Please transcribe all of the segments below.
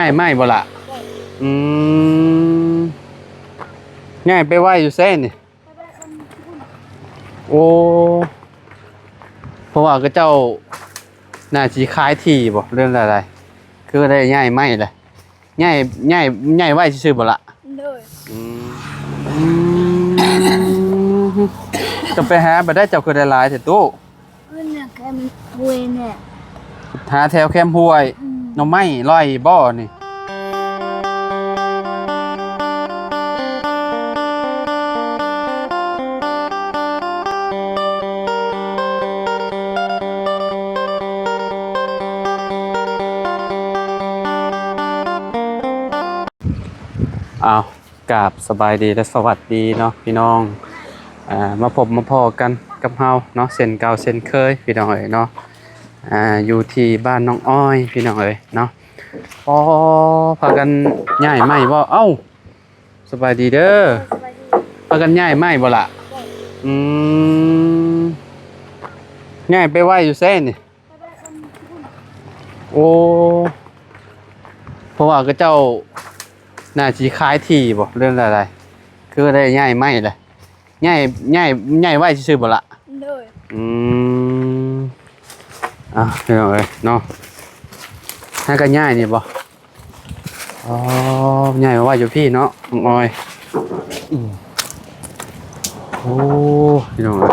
ຍ້າຍໄມ້ບໍ່ລະ? ອືມ ຍ້າຍໄປໄວ້ຢູ່ໃສນີ້? ໂອ້ ເພາະວ່າເຂົາເຈົ້າໜ້າຊິຂາຍທີ່ບໍ່ ຫຼືແນວໃດ ຄືໄດ້ຍ້າຍໄມ້ລະ? ຍ້າຍ ຍ້າຍ ຍ້າຍໄວ້ຊື່ໆບໍ່ລະ? ໂດຍ ອືມ ອືມ ຈະໄປຫາບາດໃດ ເຈົ້າຄືໄດ້ຫຼາຍແທ້ຕູ້? ເພິ່ນນະແຄມຫ້ວຍແນ່ ຫາແຖວແຄມຫ້ວຍ ອືມ ໜໍ່ໄມ້ລອຍບໍ່ນີ້? ອ້າວ ກາບສະບາຍດີ ແລະ ສະຫວັດດີເນາະພີ່ນ້ອງ ອ່າ ມາພົບມາພໍ້ກັນກັບເຮົາເນາະ ເຊັ່ນເກົ່າເຊັ່ນເຄີຍພີ່ນ້ອງເອີຍເນາະ ອ່າ ຢູ່ທີ່ບ້ານນ້ອງອ້ອຍພີ່ນ້ອງເອີຍເນາະ. ອໍ ພາກັນຍ້າຍໄມ້ບໍ່? ເອົ້າ ສະບາຍດີເດີ ເອີ ສະບາຍດີ ພາກັນຍ້າຍໄມ້ບໍ່ລະ? ໂດຍ ອືມ ຍ້າຍໄປໄວ້ຢູ່ໃສນີ້? ໂອ້ ເພາະວ່າເຂົາເຈົ້າໜ້າຊິຂາຍທີ່ບໍ່ ຫຼືແນວໃດ ຄືໄດ້ຍ້າຍໄມ້ລະ? ຍ້າຍ ຍ້າຍ ຍ້າຍໄວ້ຊື່ໆບໍ່ລະ? ໂດຍ ອືມ ອ່ະ ພີ່ນ້ອງເອີຍເນາະ ໃຫ້ກັນຍ້າຍນີ້ບໍ່? ອໍ ຍ້າຍມາໄວ້ຢູ່ພີ້ເນາະ ນ້ອງອ້ອຍ ອືມ ໂອ້ ພີ່ນ້ອງເອີຍ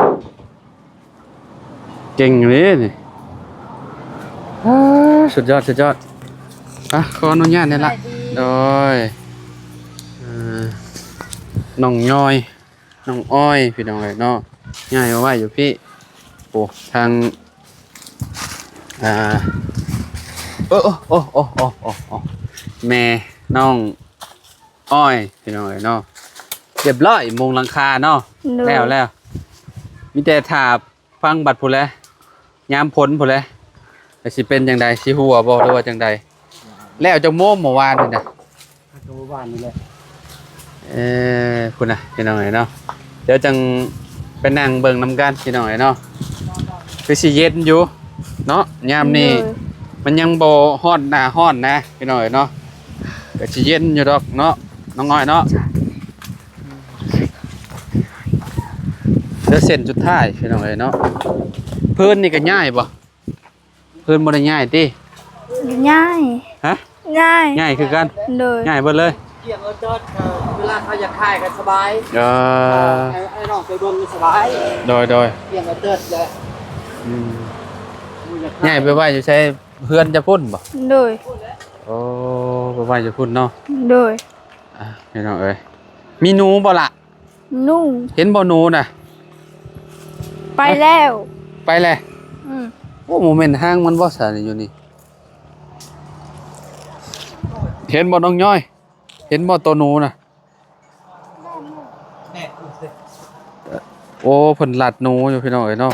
ເກັ່ງເລີຍນີ້ ເອີ ສຸດຍອດ ສຸດຍອດ ອ່ະ ຂໍອະນຸຍາດແດ່ລະ ສະບາຍດີ ໂດຍ ເອີ ນ້ອງຍ້ອຍ ນ້ອງອ້ອຍ ພີ່ນ້ອງເອີຍເນາະ ຍ້າຍມາໄວ້ຢູ່ພີ້ ໂອ້ ທາງ ອ່າ ໂອ້ ໂອ້ ແມ່ນ້ອງ ອ້ອຍ ພີ່ນ້ອງເອີຍເນາະ ຮຽບຮ້ອຍ ມຸງຫຼັງຄາເນາະ ໂດຍ ແລ້ວ ແລ້ວ ມີແຕ່ຖ້າຟັງບັດພຸ້ນແຫຼະ ຍາມຝົນພຸ້ນແຫຼະ ວ່າຊິເປັນຈັ່ງໃດ ຊິຮົ່ວບໍ່ ຫຼືວ່າຈັ່ງໃດ ແລ້ວຈັກໂມງເມື່ອວານນີ້ນະ? ເມື່ອວານນີ້ແຫຼະ ເອີ ພຸ້ນນະ ພີ່ນ້ອງເອີຍເນາະ ດຽວຈັ່ງໄປນັ່ງເບິ່ງນຳກັນ ພີ່ນ້ອງເອີຍເນາະ ຄືຊິເຢັນຢູ່ເນາະ ຍາມນີ້ ໂດຍ ມັນຍັງບໍ່ຮອດໜ້າຮ້ອນນະ ພີ່ນ້ອງເອີຍເນາະ ກໍຊິເຢັນຢູ່ດອກເນາະ ນ້ອງອ້ອຍເນາະ ເຫຼືອເສັ້ນສຸດທ້າຍ ພີ່ນ້ອງເອີຍເນາະ ພື້ນນີ້ກໍຍ້າຍບໍ່? ເພິ່ນບໍ່ໄດ້ຍ້າຍຕິ? ຍ້າຍ ຮະ? ຍ້າຍ ຍ້າຍຄືກັນ ໂດຍ ຍ້າຍເບິດເລີຍ ກຽມເອົາເດີດ ເວລາເຂົາຢາກຂາຍກໍສະບາຍ ເອີ ເອີ ໃຫ້ ໃຫ້ນ້ອງໄປເບິ່ງສະບາຍ ໂດຍ ໂດຍ ກຽມເອົາເດີດແຫຼະ ອືມ ຢາກຂາຍ ຍ້າຍໄປໄວ້ຢູ່ໃສ? ເຮືອນຈະພຸ້ນບໍ່? ໂດຍ ໂອ້ ໄປໄວ້ຢູ່ພຸ້ນເນາະ ໂດຍ ອ່ະ ພີ່ນ້ອງເອີຍ ມີໜູບໍ່ລະ? ໜູ ເຫັນບໍ່ໜູນະ? ໄປແລ້ວ ໄປແລ້ວ ອືມ ໂອ້ ບໍ່ແມ່ນຫາງມັນບໍ່ຊະ ຢູ່ນີ້ ເຫັນບໍ່ນ້ອງຍ້ອຍ? ເຫັນບໍ່ໂຕໜູນະ? ໂອ້ ເພິ່ນລັດໜູຢູ່ ພີ່ນ້ອງເອີຍເນາະ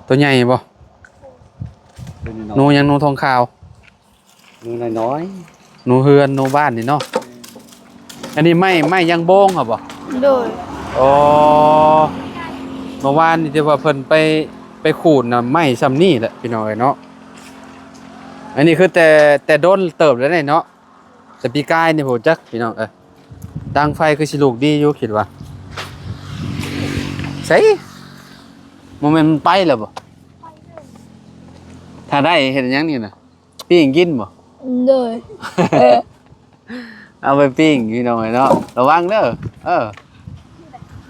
ໂຕໃຫຍ່ບໍ່? ໂຕນ້ອຍໆ ໜູຫຍັງ? ໜູທອງຂາວ? ໜູນ້ອຍໆ ໜູເຮືອນ ໜູບ້ານນີ້ເນາະ ແມ່ນ ອັນນີ້ໄມ້ ໄມ້ຍາງໂບງຫັ້ນບໍ່? ໂດຍ ອໍ ເມື່ອວານນີ້ທີ່ວ່າເພິ່ນໄປ ໄປຂູດນະ ໄມ້ຊ່ຳນີ້ແຫຼະ ພີ່ນ້ອງເອີຍເນາະ ອັນນີ້ຄືແຕ່ ແຕ່ດົນເຕີບແລ້ວເນາະ ແຕ່ປີກາຍນີ້ພຸ້ນຈັກ ພີ່ນ້ອງເອີຍ ດັງໄຟຄືຊິລຸກດີຢູ່ ຄິດວ່າ ໃສ ບໍ່ແມ່ນມັນໄປແລ້ວບໍ່? ຖ້າໄດ້ເຮັດຫຍັງນີ້ນະ? ປີ້ງກິນບໍ່? ໂດຍ ເອົາໄປປີ້ງພີ່ນ້ອງເອີຍເນາະ ລະວັງເດີ ເອີ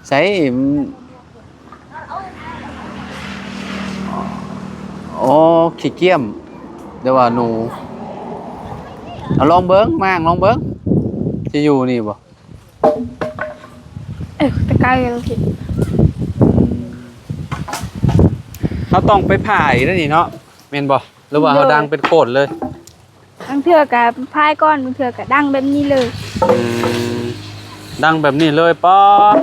ໃສ ໂອ້ ຂີ້ກ້ຽມ ຫຼືວ່າໜູ ເອົາລອງເບິ່ງ ມ້າງລອງເບິ່ງ ຊິຢູ່ນີ້ບໍ່? ເອີ ແຕ່ໄກແລ້ວ ເຮົາຕ້ອງໄປຜ່າອີກເດ້ນີ້ເນາະ ແມ່ນບໍ່? ຫຼືວ່າເຮົາ ໂດຍ ດັງເປັນໂຄດເລີຍ? ບາງເທື່ອກະພາຍກ່ອນ ບາງເທື່ອກະດັງແບບນີ້ເລີຍ ອືມ ດັງແບບນີ້ເລີຍ ປາດ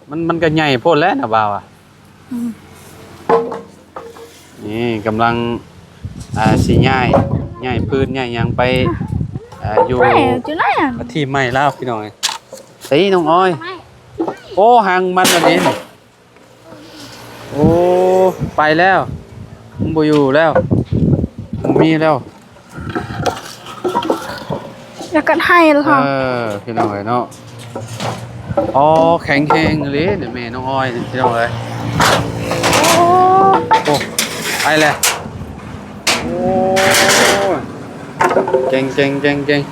ມັນ ມັນກະໃຫຍ່ໂພດແຫຼະນະບ່າວ ອືມ ນີ້ກຳລັງ ອ່າ ຊິຍ້າຍ ຍ້າຍພື້ນຍ້າຍຫຍັງໄປ ອ່າ ຢູ່ ທີ່ໃໝ່ລາວ ພີ່ນ້ອງເອີຍ ໃສນ້ອງອ້ອຍ ໂອ້ ຫາງມັນອັນນີ້ ໂອ້ ໄປແລ້ວ ມັນບໍ່ຢູ່ແລ້ວ ບໍ່ມີແລ້ວ ຢາກກັດໄຫ້ລະ ເອີ ພີ່ນ້ອງເອີຍເນາະ. ອໍ ແຂງແຮງອີ່ຫຼີນີ້ແມ່ນ້ອງອ້ອຍນີ້ ພີ່ນ້ອງເອີຍ. ໂອ້ ໂອ້ ໄປແລ້ວ. ໂອ້ຍ ເກັ່ງໆໆ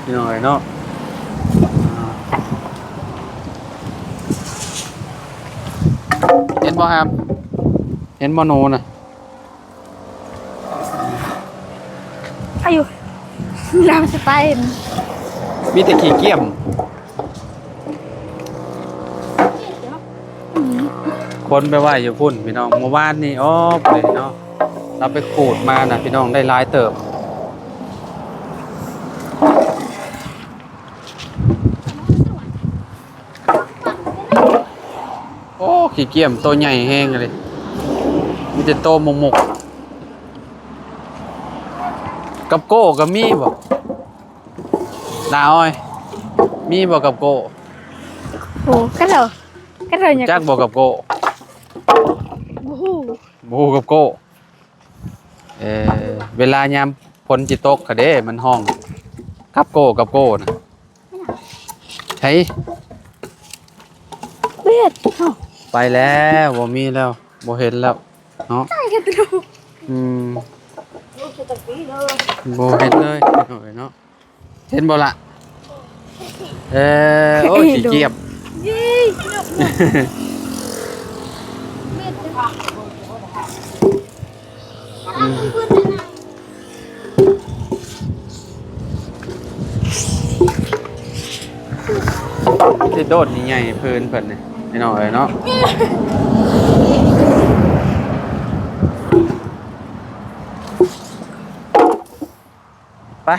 ໆ ພີ່ນ້ອງເອີຍເນາະ. ເຫັນບໍ່ ອາມ ເຫັນບໍ່ໜູນະ? ອາຍຸ ນ້ຳສະໄປ ມີແຕ່ຂີ້ກ້ຽມ. ອືມ ຄົນໄປໄຫວ້ຢູ່ພຸ້ນ ພີ່ນ້ອງ. ເມື່ອວານນີ້ ອໍ ເດ້ເນາະ ລາວໄປຂູດມານະ ພີ່ນ້ອງ ໄດ້ຫຼາຍເຕີບ. ໂອ້ ຂີ້ກ້ຽມໂຕໃຫຍ່ແຮງເລີຍ ມີແຕ່ໂຕໝົກໆ. ກັບໂກ້ກໍມີບໍ່ ນ້າອ້ອຍ? ມີບໍ່ກັບໂກ້? ໂອ້ ກະເລີ ກະເລີ ຈັກບໍ່ກັບໂກ້? ບໍ່ຮູ້ ບໍ່ຮູ້ກັບໂກ້. ເອີ ເວລາຍາມຝົນຊິຕົກກະເດ້ ມັນຮ້ອງກັບໂກ້ ກັບໂກ້ນະ. ໃສ ເຮັດ ເອົ້າ ໄປແລ້ວ ບໍ່ມີແລ້ວ ບໍ່ເຫັນແລ້ວເນາະ. ອືມ ບໍ່ເຫັນເລີຍເນາະ. ເຫັນບໍ່ລະ? ເອີ ໂອ້ຍ ຂີ້ກ້ຽມ. ອືມ ຊິໂດດໃຫຍ່ໆ ພື້ນເພິ່ນນີ້ ພີ່ນ້ອງເອີຍເນາະ. ໄປ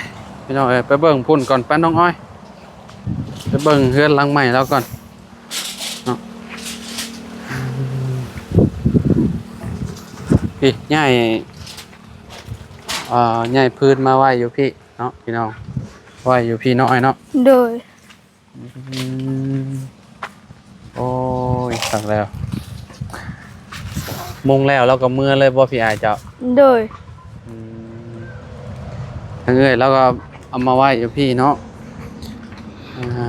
ພີ່ນ້ອງເອີຍ ໄປເບິ່ງພຸ້ນກ່ອນ ໄປນ້ອງອ້ອຍ ໄປເບິ່ງເຮືອນຫຼັງໃໝ່ລາວກ່ອນເນາະ. ພີ້ ຍ້າຍ ເອີ ຍ້າຍພື້ນມາໄວ້ຢູ່ພີ້ເນາະ ພີ່ນ້ອງ ໄວ້ຢູ່ພີ້ເນາະອ້າຍເນາະ. ໂດຍ. ອືມ ໂອ້ຍ ຄັກແລ້ວ. ມຸງແລ້ວລາວກໍເມືອເລີຍບໍ່ພີ່ອ້າຍເຈົ້າ? ໂດຍ. ອືມ ທາງເອື້ອຍລາວກໍເອົາມາໄວ້ຢູ່ພີ້ເນາະ. ອ່າ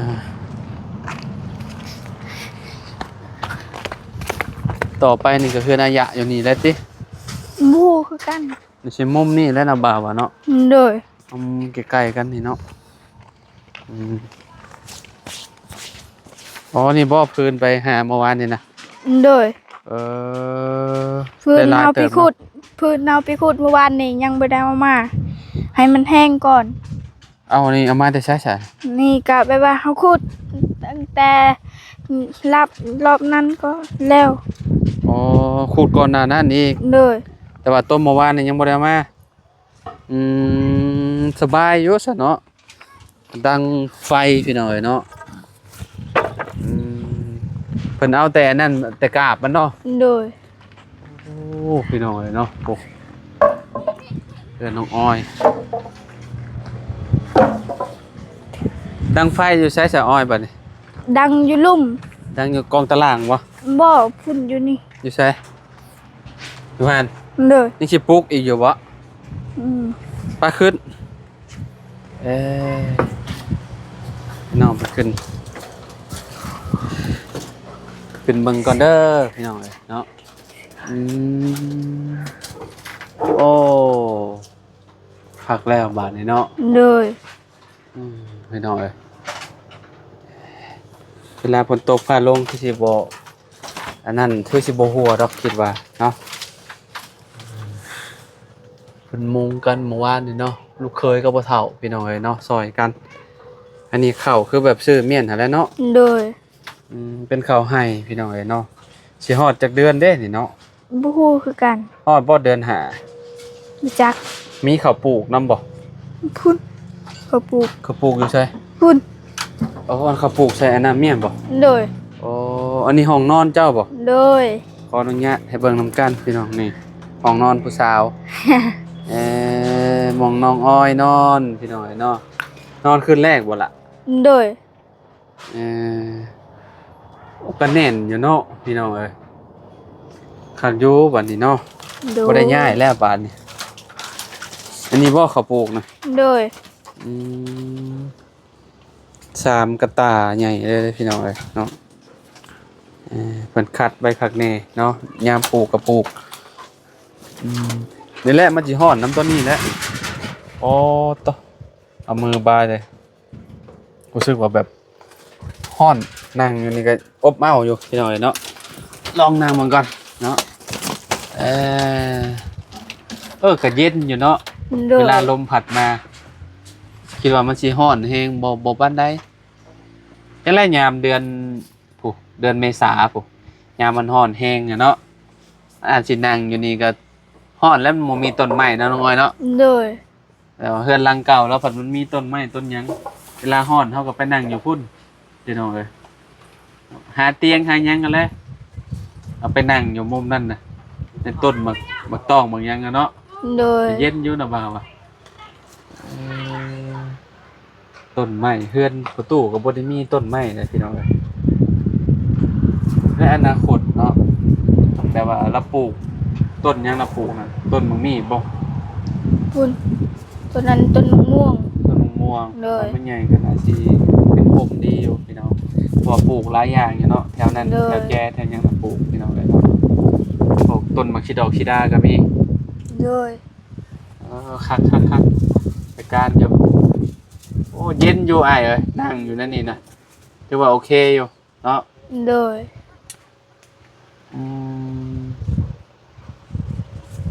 ຕໍ່ໄປນີ້ກໍເຮືອນອາຍະຢູ່ນີ້ແຫຼະຕິ? ບໍ່ຮູ້ຄືກັນ. ຊິມຸມນີ້ແຫຼະເນາະ ບ່າວວ່າເນາະ. ໂດຍ. ອືມ ໃກ້ໆກັນນີ້ເນາະ. ອືມ ອໍ ນີ້ບໍ່ ພື້ນໄປຫາເມື່ອວານນີ້ນະ? ໂດຍ. ເອີ ພື້ນເຮົາໄປຂຸດ ໄດ້ຫຼາຍເຕີບເນາະ ພື້ນເຮົາໄປຂຸດເມື່ອວານນີ້ ຍັງບໍ່ໄດ້ເອົາມາ ໃຫ້ມັນແຫ້ງກ່ອນ. ເອົາ ນີ້ເອົາມາແຕ່ໃສຊະ? ນີ້ກະແບບວ່າເຮົາຂຸດຕັ້ງແຕ່ລອບ ລອບນັ້ນກໍແລ້ວ. ອໍ ຂຸດກ່ອນໜ້ານັ້ນອີກ. ໂດຍ. ແຕ່ວ່າຕົ້ນເມື່ອວານນີ້ຍັງບໍ່ໄດ້ເອົາມາ. ອືມ ສະບາຍຢູ່ຊະເນາະ ດັງໄຟ ພີ່ນ້ອງເອີຍເນາະ. ອືມ ເພິ່ນເອົາແຕ່ອັນນັ້ນ ແຕ່ກາບມັນເນາະ. ໂດຍ. ໂອ້ ພີ່ນ້ອງເອີຍເນາະ ໂອ້ ເຮືອນນ້ອງອ້ອຍ. ດັງໄຟຢູ່ໃສຊະອ້ອຍບັດນີ້? ດັງຢູ່ລຸ່ມ. ດັງຢູ່ກອງຕາລ່າງບໍ່? ບໍ່ ພຸ້ນຢູ່ນີ້. ຢູ່ໃສ? ຢູ່ຫັ້ນ. ໂດຍ. ຍັງຊິປຸກອີກຢູ່ບໍ່? ອືມ ໄປຂຶ້ນ. ເອີ ນ້ອງໄປຂຶ້ນ ຂຶ້ນເບິ່ງກ່ອນເດີ ພີ່ນ້ອງເອີຍເນາະ. ອືມ ໂອ້ ຄັກແລ້ວບາດນີ້ເນາະ. ໂດຍ. ອືມ ພີ່ນ້ອງເອີຍ ເວລາຝົນຕົກຟ້າລົງຄືຊິບໍ່ ອັນນັ້ນຄືຊິບໍ່ຮົ່ວດອກ ຄິດວ່າເນາະ. ເພິ່ນມຸງກັນເມື່ອວານນີ້ເນາະ ລູກເຂີຍກັບພໍ່ເຖົ້າ ພີ່ນ້ອງເອີຍເນາະ ຊ່ອຍກັນ. ອັນນີ້ເຂົ້າຄືແບບຊື້ມ້ຽນຫັ້ນແຫຼະເນາະ. ໂດຍ. ອືມ ເປັນເຂົ້າໄຮ່ ພີ່ນ້ອງເອີຍເນາະ. ຊິຮອດຈັກເດືອນເດ້ນີ້ເນາະ? ບໍ່ຮູ້ຄືກັນ. ຮອດບໍ່ເດືອນຫ້າ? ບໍ່ຈັກ. ມີເຂົ້າປູກນຳບໍ່? ພຸ້ນ ເຂົ້າປູກ. ເຂົ້າປູກຢູ່ໃສ? ພຸ້ນ. ອໍ ເຂົ້າປູກໃສ່ອັນນ້ຳມ້ຽນບໍ່? ໂດຍ. ອໍ ອັນນີ້ຫ້ອງນອນເຈົ້າບໍ່? ໂດຍ. ຂໍອະນຸຍາດໃຫ້ເບິ່ງນຳກັນ ພີ່ນ້ອງ. ນີ້ຫ້ອງນອນຜູ້ສາວ. ເອີ ໝ່ອງນ້ອງອ້ອຍນອນ ພີ່ນ້ອງເອີຍເນາະ. ນອນຄືນແລກບໍ່ລະ? ໂດຍ. ເອີ ໂອ້ ກະແໜ້ນຢູ່ເນາະ ພີ່ນ້ອງເອີຍ. ຄັກຢູ່ບັດນີ້ເນາະ. ໂດຍ. ບໍ່ໄດ້ຍ້າຍແລ້ວບາດນີ້. ອັນນີ້ບໍ່ເຂົ້າປູກນະ? ໂດຍ. ອືມ ສາມກະຕ່າໃຫຍ່ເລີຍພີ່ນ້ອງເອີຍເນາະ. ເອີ ເພິ່ນຄັດໄວ້ຄັກແນ່ເນາະ ຍາມປູກກະປູກ. ອືມ ນີ້ແຫຼະ ມັນຊິຮ້ອນນຳຕົວນີ້ແຫຼະ. ໂອ້ ໂຕ ເອົາມືບາຍເລີຍ. ຮູ້ສຶກວ່າແບບຮ້ອນ ນັ່ງຢູ່ນີ້ກໍອົບເອົ້າຢູ່ພີ່ນ້ອງເອີຍເນາະ. ລອງນັ່ງເບິ່ງກ່ອນເນາະ. ເອີ ເອີ ກໍເຢັນຢູ່ເນາະ. ໂດຍ ເວລາລົມພັດມາ ຄິດວ່າມັນຊິຮ້ອນແຮງບໍ່? ບໍ່ປານໃດ. ຈັ່ງໃດຍາມເດືອນ ຜູ້ ເດືອນເມສາຜູ້ ຍາມມັນຮ້ອນແຮງຫັ້ນເນາະ ອາດຊິນັ່ງຢູ່ນີ້ກໍຮ້ອນແລ້ວ ມັນບໍ່ມີຕົ້ນໄມ້ເນາະນ້ອງອ້ອຍເນາະ. ໂດຍ ແຕ່ວ່າເຮືອນຫຼັງເກົ່າລາວພັດມັນມີຕົ້ນໄມ້ຕົ້ນຫຍັງ ເວລາຮ້ອນເຮົາກໍໄປນັ່ງຢູ່ພຸ້ນພີ່ນ້ອງເອີຍ. ຫາຕຽງຫາຫຍັງຫັ້ນແຫຼະ ເອົາໄປນັ່ງຢູ່ມຸມນັ້ນນະ ໃນຕົ້ນໝາກ ໝາກຕອງໝາກຫຍັງຫັ້ນເນາະ. ໂດຍ ເຢັນຢູ່ນະບ່າວວ່າ. ເອີ ຕົ້ນໄມ້ເຮືອນພໍ່ຕູ້ກໍບໍ່ໄດ້ມີຕົ້ນໄມ້ແຫຼະພີ່ນ້ອງເອີຍ. ໃນອະນາຄົດເນາະ ແບບວ່າລາວປູກຕົ້ນຫຍັງລາວປູກຫັ້ນ ຕົ້ນໝາກມີ້ບໍ່? ພຸ້ນ ຕົ້ນນັ້ນຕົ້ນໝາກມ່ວງ. ຕົ້ນໝາກມ່ວງ. ໂດຍ ມັນໃຫຍ່ກໍໜ້າຊິເປັນຮົ່ມດີຢູ່ພີ່ນ້ອງ ເພາະວ່າປູກຫຼາຍຢ່າງຢູ່ເນາະ ແຖວນັ້ນ. ໂດຍ ແຖວແຈແຖວຫຍັງລາວປູກພີ່ນ້ອງເອີຍເນາະ. ພວກຕົ້ນໝາກສີດອກສີດາກໍມີ. ໂດຍ ເອີ ຄັກໆໆ ໄປການຢູ່. ໂອ້ ເຢັນຢູ່ອ້າຍເອີຍ ນັ່ງຢູ່ໃນນີ້ນະ ຖືວ່າໂອເຄຢູ່ເນາະ. ໂດຍ ອືມ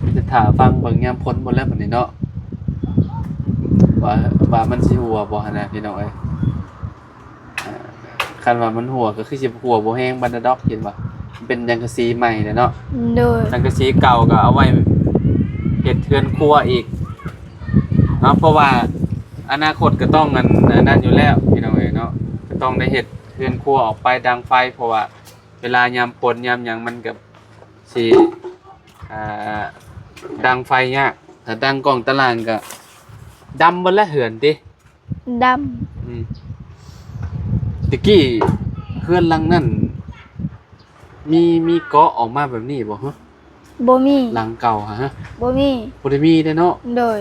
ມີແຕ່ຖ້າຟັງເບິ່ງຍາມຝົນພຸ້ນແຫຼະບັດນີ້ເນາະ ວ່າ ວ່າມັນຊິຮົ່ວບໍ່ຫັ້ນນະພີ່ນ້ອງເອີຍ. ອ່າ ຄັນວ່າມັນຮົ່ວກໍຄືຊິຮົ່ວບໍ່ແຮງປານໃດດອກ ເຫັນບໍ່ ມັນເປັນສັງກະສີໃໝ່ແຫຼະເນາະ. ໂດຍ ສັງກະສີເກົ່າກໍເອົາໄວ້ເຮັດເຮືອນຄົວອີກເນາະ ເພາະວ່າອະນາຄົດກໍຕ້ອງອັນ ອັນນັ້ນຢູ່ແລ້ວພີ່ນ້ອງເອີຍເນາະ ກໍຕ້ອງໄດ້ເຮັດເຮືອນຄົວອອກໄປດັງໄຟ ເພາະວ່າເວລາຍາມຝົນຍາມຫຍັງມັນກໍຊິ ອ່າ ດັງໄຟຍາກ ຖ້າດັງກ້ອງຕາລ່າງກໍດຳເບິດແລ້ວເຮືອນຕິ. ດຳ. ອືມ ແຕ່ກີ້ເຮືອນຫຼັງນັ້ນ ມີ ມີເກາະອອກມາແບບນີ້ບໍ່ຮະ? ບໍ່ມີ. ຫຼັງເກົ່າຫະ? ບໍ່ມີ. ບໍ່ໄດ້ມີເດ້ເນາະ? ໂດຍ.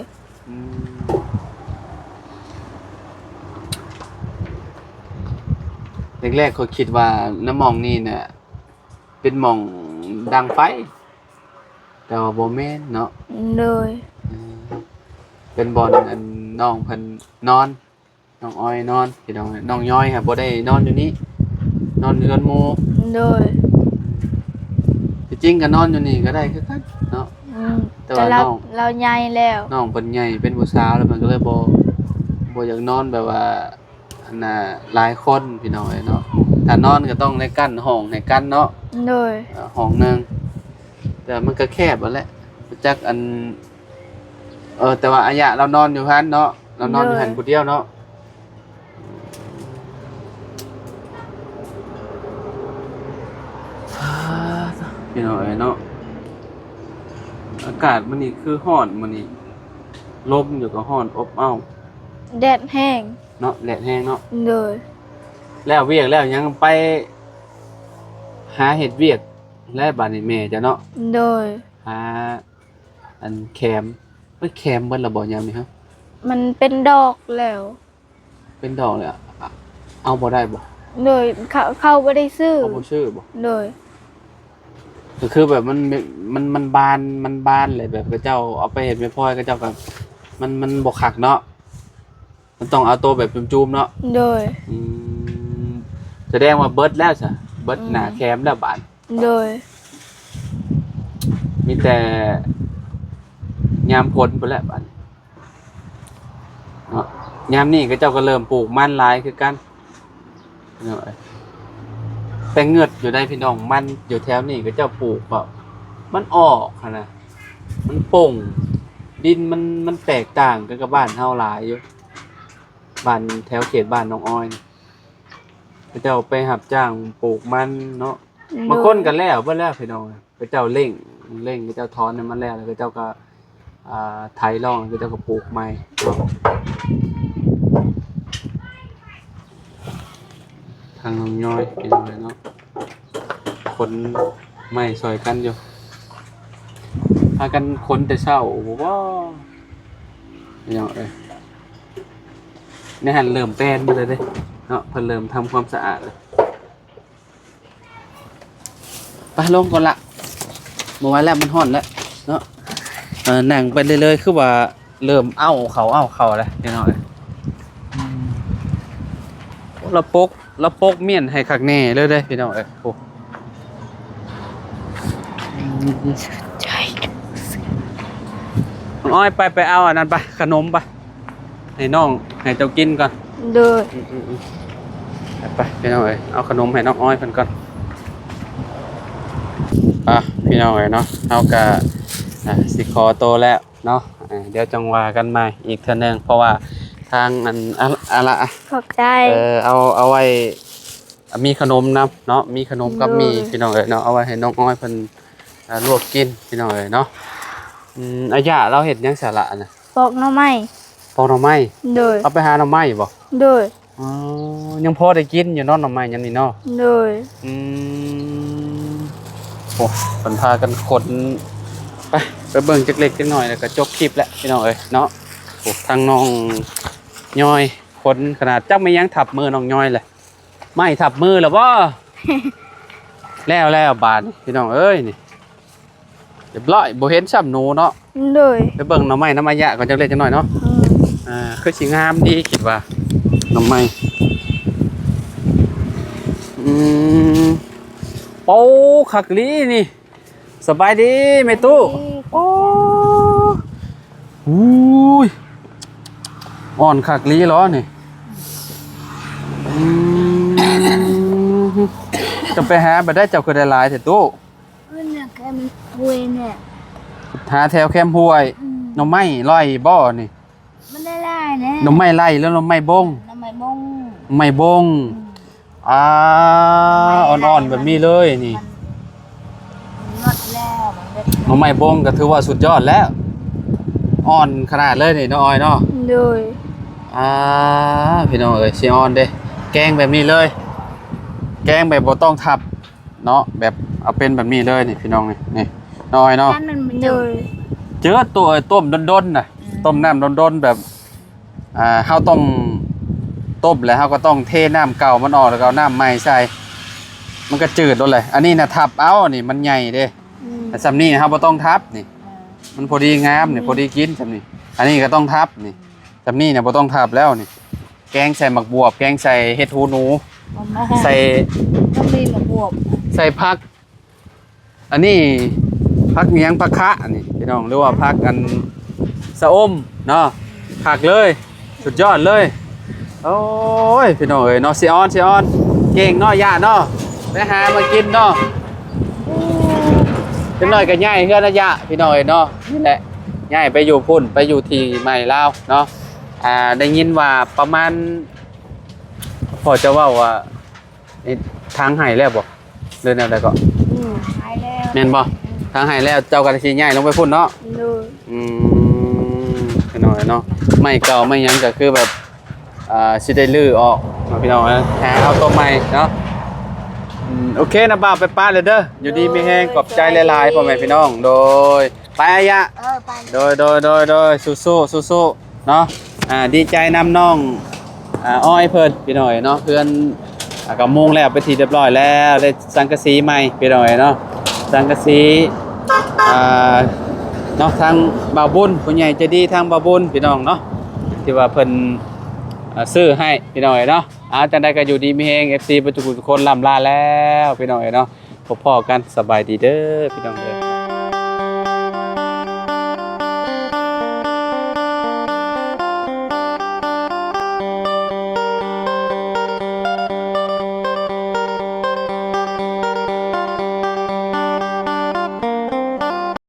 ອືມ ແລກໆ ຂ້ອຍຄິດວ່ານຳໝ່ອງນີ້ນະ ເປັນໝ່ອງດັງໄຟ ແຕ່ວ່າບໍ່ແມ່ນເນາະ. ໂດຍ. ເອີ ເປັນບ່ອນອັນນ້ອງເພິ່ນນອນ ນ້ອງອອຍນອນພີ່ນ້ອງ. ນ້ອງຍ້ອຍຫາບໍ່ໄດ້ນອນຢູ່ນີ້ ນອນຢູ່ເຮືອນໝູ່. ໂດຍ. ທີ່ຈິງກໍນອນຢູ່ນີ້ກໍໄດ້ຄືກັນເນາະ. ອືມ ແຕ່ວ່າ ແຕ່ລາວ ນ້ອງ ລາວໃຫຍ່ແລ້ວ ນ້ອງເພິ່ນໃຫຍ່ເປັນຜູ້ສາວແລ້ວ ເພິ່ນກໍເລີຍບໍ່ ບໍ່ຢາກນອນແບບວ່າ ອັນນ່າ ຫຼາຍຄົນພີ່ນ້ອງເອີຍເນາະ. ຖ້ານອນກໍຕ້ອງໄດ້ກັ້ນຫ້ອງໃຫ້ກັນເນາະ. ໂດຍ. ເອີ ຫ້ອງໜຶ່ງ ແຕ່ມັນກໍແຄບຫັ້ນແຫຼະ ຈັກອັນ ເອີ ແຕ່ວ່າອາຍະລາວນອນຢູ່ຫັ້ນເນາະ ລາວນອນຢູ່ຫັ້ນ ໂດຍ ຜູ້ດຽວເນາະ. ພີ່ນ້ອງເອີຍເນາະ ອາກາດມື້ນີ້ຄືຮ້ອນ ມື້ນີ້ລົມຢູ່ກໍຮ້ອນອົບເອົ້າ ແດດແຮງເນາະ ແດດແຮງເນາະ. ໂດຍ. ແລ້ວວຽກແລ້ວຍັງໄປຫາເຮັດວຽກແລ້ວບາດນີ້ແມ່ເຈົ້າເນາະ. ໂດຍ. ຫາອັນແຄມ ເອີຍ ແຄມເບິດແລ້ວບໍ່ຍາມນີ້ຮະ? ມັນເປັນດອກແລ້ວ. ເປັນດອກແລ້ວ ເອົາບໍ່ໄດ້ບໍ່? ໂດຍ. ເຂົາ ເຂົາບໍ່ໄດ້ຊື້. ເຂົາບໍ່ຊື້ບໍ່? ໂດຍ. ກໍຄືແບບມັນ ມັນ ມັນບານ ມັນບານແຫຼະ ແບບເຂົາເຈົ້າເອົາໄປເຮັດໄມ້ພອຍ ເຂົາເຈົ້າກໍ ມັນ ມັນບໍ່ຄັກເນາະ ມັນຕ້ອງເອົາໂຕແບບຈູມໆເນາະ. ໂດຍ. ອືມ ສະແດງວ່າເບິດແລ້ວຊະ ເບິດ ອືມ ໜ້າແຄມແລ້ວບາດ. ໂດຍ. ມີແຕ່ຍາມຝົນພຸ້ນແຫຼະບາດນີ້ເນາະ. ຍາມນີ້ເຂົາເຈົ້າກໍເລີ່ມປູກມັນຫຼາຍຄືກັນເນາະ. ແຕ່ເງີດຢູ່ໃດພີ່ນ້ອງ ມັນຢູ່ແຖວນີ້ເຂົາເຈົ້າປູກ ເພາະມັນອອກຫັ້ນນະ ມັນໂປ່ງ ດິນມັນ ມັນແຕກຕ່າງກັນກັບບ້ານເຮົາຫຼາຍຢູ່. ບ້ານ ແຖວເຂດບ້ານນ້ອງອອຍນີ້ ເຂົາເຈົ້າໄປຮັບຈ້າງປູກມັນເນາະ. ໂດຍ. ບາງຄົນກໍແລ້ວເບິດແລ້ວພີ່ນ້ອງ ເຂົາເຈົ້າເລັ່ງ ເລັ່ງ ເຂົາເຈົ້າຖອນໃຫ້ມັນແລ້ວ ແລ້ວເຂົາເຈົ້າກໍ ອ່າ ໄຖລ່ອງ ເຂົາເຈົ້າກໍປູກໃໝ່. ທາງນ້ອງຍ້ອຍພີ່ນ້ອງເອີຍເນາະ ຂົນໄມ້ຊ່ອຍກັນຢູ່ ພາກັນຂົນແຕ່ເຊົ້າບໍ່ ພີ່ນ້ອງເອີຍ. ໃນຫັ້ນເລີ່ມແປນເບິດແລ້ວເດ້ເນາະ ເພິ່ນເລີ່ມທຳຄວາມສະອາດແລ້ວ. ໄປລົງກ່ອນລະ ບໍ່ໄຫວແລ້ວ ມັນຮ້ອນແລ້ວເນາະ. ເອີ ນັ່ງໄປເລື້ອຍໆ ຄືວ່າເລີ່ມເອົາເຂົ້າ ເອົາເຂົ້າແລ້ວພີ່ນ້ອງເອີຍ. ອືມ ລະປົກ ລະປົກມ້ຽນໃຫ້ຄັກແນ່ເລີຍເດ້ພີ່ນ້ອງເອີຍ. ໂອ້ ນ້ອງອ້ອຍ ໄປ ໄປເອົາອັນນັ້ນໄປ ຂະໜົມໄປ ໃຫ້ນ້ອງ ໃຫ້ເຈົ້າກິນກ່ອນ. ໂດຍ. ອືມໆໆ ໄປໆ ພີ່ນ້ອງເອີຍ ເອົາຂະໜົມໃຫ້ນ້ອງອ້ອຍເພິ່ນກ່ອນ. ອ່ະ ພີ່ນ້ອງເອີຍເນາະ ເຮົາກະ ອ່າ ຊິຂໍໂຕແລ້ວເນາະ. ອ່າ ດຽວຈັ່ງວ່າກັນໃໝ່ອີກເທື່ອໜຶ່ງ ເພາະວ່າທາງອັນ ອາ ອາລະ ຂອບໃຈ. ເອີ ເອົາ ເອົາໄວ້ ອ່າ ມີຂະໜົມນຳເນາະ ມີຂະໜົມກັບໝີ່ ໂດຍ ພີ່ນ້ອງເອີຍເນາະ ເອົາໄວ້ໃຫ້ນ້ອງອ້ອຍເພິ່ນ ອ່າ ລວກກິນ ພີ່ນ້ອງເອີຍເນາະ. ອືມ ອາຢາລາວເຮັດຫຍັງສາລະນະ? ປອກໜໍ່ໄມ້. ປອກໜໍ່ໄມ້? ໂດຍ. ເຮົາໄປຫາໜໍ່ໄມ້ບໍ່? ໂດຍ. ອໍ ຍັງພໍໄດ້ກິນຢູ່ເນາະ ໜໍ່ໄມ້ຍາມນີ້ເນາະ? ໂດຍ. ອືມ ໂອ້ ເພິ່ນພາກັນຂົນ ໄປ ໄປເບິ່ງຈັກເລັກຈັກໜ້ອຍ ແລ້ວກໍຈົບຄລິບແລ້ວ ພີ່ນ້ອງເອີຍເນາະ. ໂອ້ ທາງນ້ອງຍ້ອຍຂົນຂະໜາດ ຈັກແມ່ນຫຍັງທັບມືນ້ອງຍ້ອຍແຫຼະ. ໄມ້ທັບມືແລ້ວບໍ່? ແລ້ວ ແລ້ວບາດນີ້ ພີ່ນ້ອງເອີຍ ນີ້ ຮຽບຮ້ອຍ ບໍ່ເຫັນຊ້ຳໜູເນາະ. ໂດຍ. ໄປເບິ່ງໜໍ່ໄມ້ນຳອາຍະກ່ອນຈັກເລັກຈັກໜ້ອຍເນາະ. ອືມ ອ່າ ຄືຊິງາມດີຄິດວ່າ ໜໍ່ໄມ້. ອືມ ໂອ້ ຄັກອີ່ຫຼີນີ້. ສະບາຍດີແມ່ຕູ້. ໂອ້ ອຸ້ຍ ອ່ອນຄັກອີ່ຫຼີເນາະນີ້. ອືມ ຈະໄປຫາບາດໃດ ເຈົ້າຄືໄດ້ຫຼາຍແທ້ຕູ້? ເອີ ແຄມຫ້ວຍນີ້ ຫາແຖວແຄມຫ້ວຍ. ອືມ ໜໍ່ໄມ້ໄລ່ບໍ່ນີ້? ມັນໄດ້ຫຼາຍແນ່. ໜໍ່ໄມ້ໄລ່ ຫຼື ໜໍ່ໄມ້ບົງ? ໜໍ່ໄມ້ບົງ. ໜໍ່ໄມ້ບົງ. ອືມ ອ່າ ອ່ອນໆແບບນີ້ເລີຍນີ້. ມັນ ມັນໝົດແລ້ວ ມັນເບິດ. ໜໍ່ໄມ້ບົງກໍຖືວ່າສຸດຍອດແລ້ວ ອ່ອນຂະໜາດເລີຍນີ້ ນ້ອງອ້ອຍເນາະ. ໂດຍ. ອ່າ ພີ່ນ້ອງເອີຍ ຊິອ່ອນເດ້ ແກງແບບນີ້ເລີຍ ແກງແບບບໍ່ຕ້ອງທັບເນາະ ແບບເອົາເປັນແບບນີ້ເລີຍນີ້ ພີ່ນ້ອງ ນີ້ ນີ້ ນ້ອຍເນາະ. ໂດຍ. ເຈີໂຕ ຕົ້ມດົນໆນະ. ອືມ ຕົ້ມນ້ຳດົນໆແບບ ອ່າ ເຮົາຕ້ອງຕົ້ມແລ້ວ ເຮົາກໍຕ້ອງເທນ້ຳເກົ່າມັນອອກ ແລ້ວກໍເອົານ້ຳໃໝ່ໃສ່ ມັນກໍຈືດໂລດແຫຼະ. ອັນນີ້ນະທັບເອົາ ນີ້ມັນໃຫຍ່ເດ້. ອືມ ແຕ່ສ່ຳນີ້ເຮົາບໍ່ຕ້ອງທັບນີ້. ເອີ ມັນພໍດີງາມນີ້. ອືມ ພໍດີກິນສ່ຳນີ້. ອັນນີ້ກໍຕ້ອງທັບນີ້. ສ່ຳນີ້ນະບໍ່ຕ້ອງທັບແລ້ວນີ້. ແກງໃສ່ໝາກບວບ ແກງໃສ່ເຫັດຫູໜູ ມັນມີ ໃສ່ ມັນມີໝາກບວບ ໃສ່ຜັກ ອັນນີ້ຜັກຫຍັງ ຜັກຄະນີ້ພີ່ນ້ອງ ຫຼືວ່າຜັກອັນຊະອົມເນາະ. ຄັກເລີຍ ສຸດຍອດເລີຍ. ໂອ້ຍ ພີ່ນ້ອງເອີຍເນາະ ຊິອ່ອນ ຊິອ່ອນ ເກັ່ງເນາະ ຍາເນາະ ໄປຫາມາກິນເນາະ. ຈັກໜ້ອຍກໍຍ້າຍເຮືອນອາຍະ ພີ່ນ້ອງເອີຍເນາະ. ນີ້ແຫຼະ ຍ້າຍໄປຢູ່ພຸ້ນ ໄປຢູ່ທີ່ໃໝ່ລາວເນາະ. ອ່າ ໄດ້ຍິນວ່າປະມານ ພໍ່ເຈົ້າເວົ້າວ່າ ນີ້ທາງໄຮ່ແລ້ວບໍ່ ຫຼືແນວໃດເກາະ? ອືມ ໄຮ່ແລ້ວ ແມ່ນບໍ່? ອືມ ທາງໄຮ່ແລ້ວ ເຈົ້າກໍຊິຍ້າຍລົງໄປພຸ້ນເນາະ? ໂດຍ. ອືມ ພີ່ນ້ອງເນາະ ໄມ້ເກົ່າໄມ້ຫຍັງກໍຄືແບບ ອ່າ ຊິໄດ້ຮື້ອອກເນາະ ພີ່ນ້ອງເອີຍ ຫາເອົາຕົວໃໝ່ເນາະ. ອືມ ໂອເຄ ນ້າບ່າວໄປປະແລ້ວເດີ ຢູ່ດີມີແຮງ ໂດຍ ຂອບໃຈຫຼາຍໆ ສະບາຍດີ ພໍ່ແມ່ພີ່ນ້ອງ. ໂດຍ. ໄປອາຍະ ເອີ ໄປ ໂດຍ ໂດຍ ໂດຍ ໂດຍ ສູ້ໆ ສູ້ໆ ເນາະ. ອ່າ ດີໃຈນຳນ້ອງ ອ່າ ອ້ອຍເພິ່ນ ພີ່ນ້ອງເອີຍເນາະ ເຮືອນ ອ່າ ກໍມຸງແລ້ວເປັນທີ່ຮຽບຮ້ອຍແລ້ວ ໄດ້ສັງກະສີໃໝ່ ພີ່ນ້ອງເອີຍເນາະ ສັງກະສີ ອ່າ ເນາະ ທາງບ່າວບຸນ ຜູ້ໃຫຍ່ໃຈດີທາງບ່າວບຸນ ພີ່ນ້ອງເນາະ ທີ່ວ່າເພິ່ນ ອ່າ ຊື້ໃຫ້ ພີ່ນ້ອງເອີຍເນາະ. ອ່າ ຈັ່ງໃດກໍຢູ່ດີມີແຮງ ເອັຟຊີ ເບິດທຸກຜູ້ທຸກຄົນ ລ່ຳລາແລ້ວ ພີ່ນ້ອງເອີຍເນາະ. ພົບພໍ້ກັນ ສະບາຍດີເດີ ພີ່ນ້ອງເອີຍ.